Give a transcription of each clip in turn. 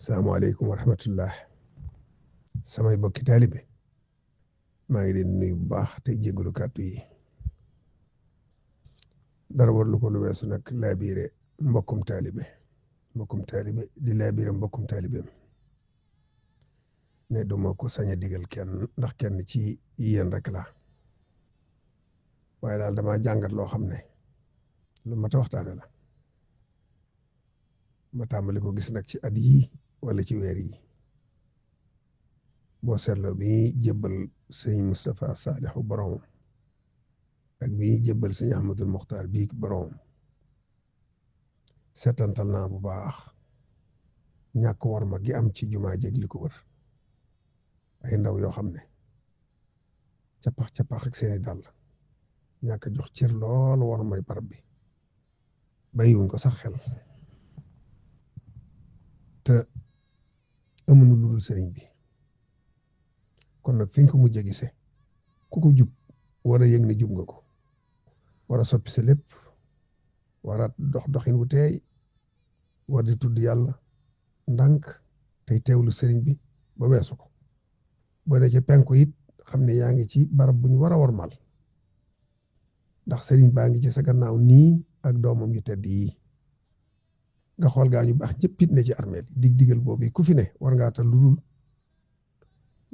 salaamaaleykum wa rahmatullah samay bokki taalibe maa ngi leen nuyu bu baax te jégalu kàddu yi dara warlu ko lu weesu nag laabiire mbokkum taalibe di laabiire mbokkum taalibeem ne duma ko sañ a digal kenn ndax kenn ci yéen rek la waaye daal dama jàngat loo xam ne lu mat a waxtaane la ma tàmbali ko gis nag ci at yii wala ci weer yi boo seetloo bi ñuy jébbal sëñ Moustapha Salihu borom ak bi ñuy jébbal sëñ Ahmadul Muxtaar bii borom seetantal naa bu baax ñàkk worma gi am ci jumaa jég li ko wër ay ndaw yoo xam ne cappax ak seeni dàll ñàkk jox cër lool wormay barab bi bàyyiwuñ ko sax xel te amuñu lu dul sëriñ bi kon nag fi ñu ko mujj a gisee ku ko jub war a yëg ne jub nga ko war a soppi sa lépp war a doxin wu teey war di tudd yàlla ndànk tey teewlu sëriñ bi ba weesu ko boo dee ci penku it xam ne yaa ngi ci barab bu ñu war a wormal ndax sëriñ baa ngi ci sa gannaaw nii ak doomam yu tedd yi nga xool gaa ñu baax ñëpp it ne ci armeel digal boobu ku fi ne war ngaa tal lu dul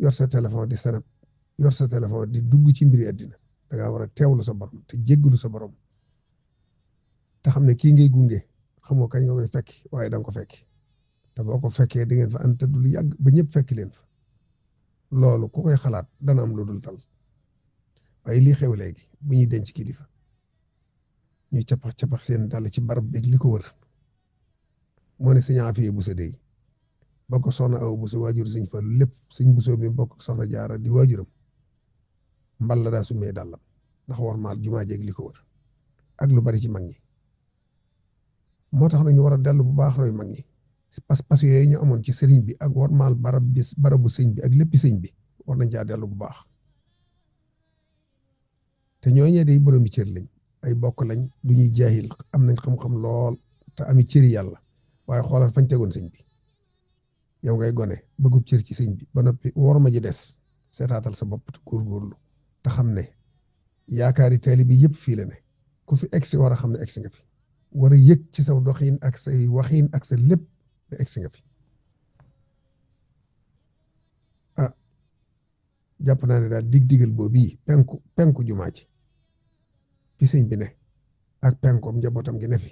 yor sa téléphone di sanab yor sa téléphone di dugg ci mbiri àddina da ngaa war a teewlu sa borom te jéggalu sa borom te xam ne kii ngay gunge xamoo kañ nga koy fekk waaye danga ko fekk te boo ko fekkee di ngeen fa ànd tëdd lu yàgg ba ñëpp fekk leen fa loolu ku koy xalaat dana am lu dul tal waaye lii xew léegi bu ñuy denc kilifa ñuy capax seen dal ci barab beeg li ko wër moo ne sëñ Afiya Buso dey bokk soxna aw Buso waajur sëñ Fallu lépp sëñ Buso bi bokk soxna Jaara di waajuram mbal la daa sumee dàllam ndax war maal jumaa jeeg li ko wër ak lu bari ci mag ñi moo tax nañu war a dellu bu baax roy mag ñi pas-pas yooyu ñu amoon ci sëriñ bi ak war maal barabu sëñ bi ak léppi sëñ bi war nañ caa dellu bu baax te ñooñee day boroomi cër lañ ay bokk lañ du ñuy jaahil am nañ xam-xam lool te ami cëri yàlla waaye xoolal fañ tegoon sëñ bi yow ngay gone bëggub cër ci sëñ bi ba noppi war ma ji des seetaatal sa bopp te góorgóorlu te xam ne yaakaari taalibe bi yëpp fii la ne ku fi egsi war a xam ne egsi nga fi war a yëg ci saw doxiin ak say waxiin ak sa lépp ne egsi nga fi ah jàpp naa ne daal digal boobu penku jumaa ci fi sëñ bi ne ak penkoom njabootam gi ne fi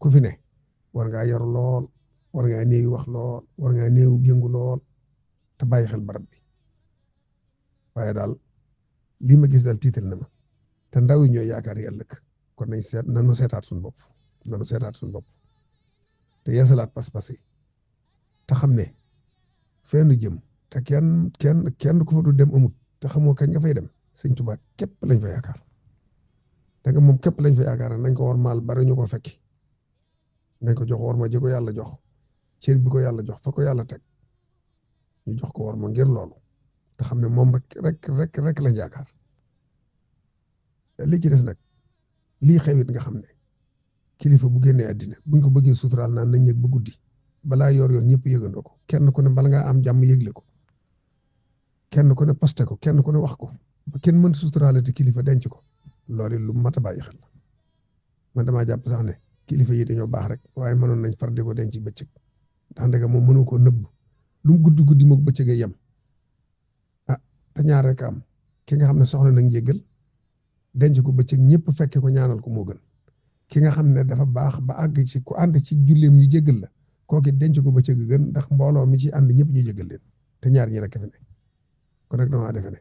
ku fi ne war ngaa yaru lool war ngaa néew wax lool war ngaa néew yëngu lool te bàyyi xel barab bi waaye daal lii ma gis daal tiital na ma te ndaw yi ñooy yaakaar yi ëllëg kon nanu seetaat suñu bopp te yeesalaat pas-pas yi te xam ne fenn jëm te kenn ku fa du dem amut te xamoo kañ nga fay dem sëñ Tuubaa képp lañ fa yaakaar te nga moom képp lañ fa yaakaar nañ ko war maal bari ñu ko fekki nañ ko jox war ma ji ko yàlla jox cër bi ko yàlla jox fa ko yàlla teg ñu jox ko war ma ngir loolu te xam ne moom rek lañ yaakaar li ci des nag lii xewit nga xam ne kilifa bu génnee àddina buñ ko bëggee suturaal naan nañ yëg ba guddi balaa yor ñëpp yëgandoo ko kenn ku ne bala ngaa am jàmm yëgle ko kenn ku ne poste ko kenn ku ne wax ko ba kenn mën suturaale te kilifa denc ko loolu lu mat a bàyyi xel la man damaa jàpp sax ne kilifa yi dañoo baax rek waaye mënoon nañ far di ko denc bëccëg ndax ndega moom mënu koo nëbb lu mu guddi moog bëccëgee yem ah te ñaar rek am ki nga xam ne soxla nañ jéggal denc ko bëccëg ñëpp fekke ko ñaanal ko moo gën ki nga xam ne dafa baax ba àgg ci ku ànd ci julleem ñu jéggal la kooki denc ko bëccëg gën ndax mbooloo mi ci ànd ñëpp ñu jéggal leen te ñaar ñi rek fi ne kon rek damaa defe ne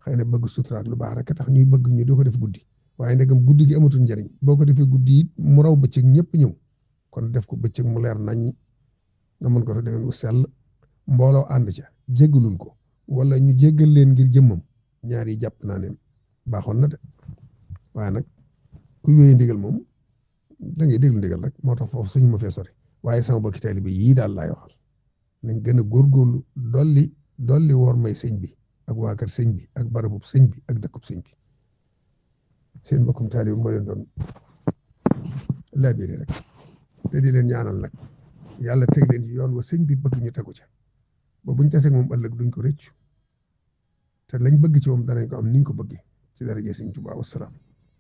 xëy na bëgg suturaat lu baax rek tax ñuy bëgg ñu di ko def guddi waaye ndegam guddi gi amatul njëriñ boo ko defee guddi it mu raw bëccëg ñëpp ñëw kon def ko bëccëg mu leer nañ nga mën ko fa defee lu sell mbooloo ànd ca jéggalul ko wala ñu jéggal leen ngir jëmmam ñaar yi jàpp naa ne baaxoon na de waaye nag ku wéyee ndigal moom da ngay déglu ndigal rek moo tax foofu suñu ma fee sori waaye sama bokki taalibe yii daal laay waxal nañ gën a góorgóorlu dolli woor may sëñ bi ak waa kër sëñ bi ak barabub sëñ bi ak dëkkub sëñ bi seen mbokkum taalibe moo leen doon laabiri rek te di leen ñaanal nag yàlla teg leen ci yoon wa sëñ bi bëgg ñu tegu ca ba buñ tasee moom ëllëg duñ ko rëccu te lañ bëgg ci moom danañ ko am niñ ko bëggee ci daraja sëñ Tuubaa wasalaam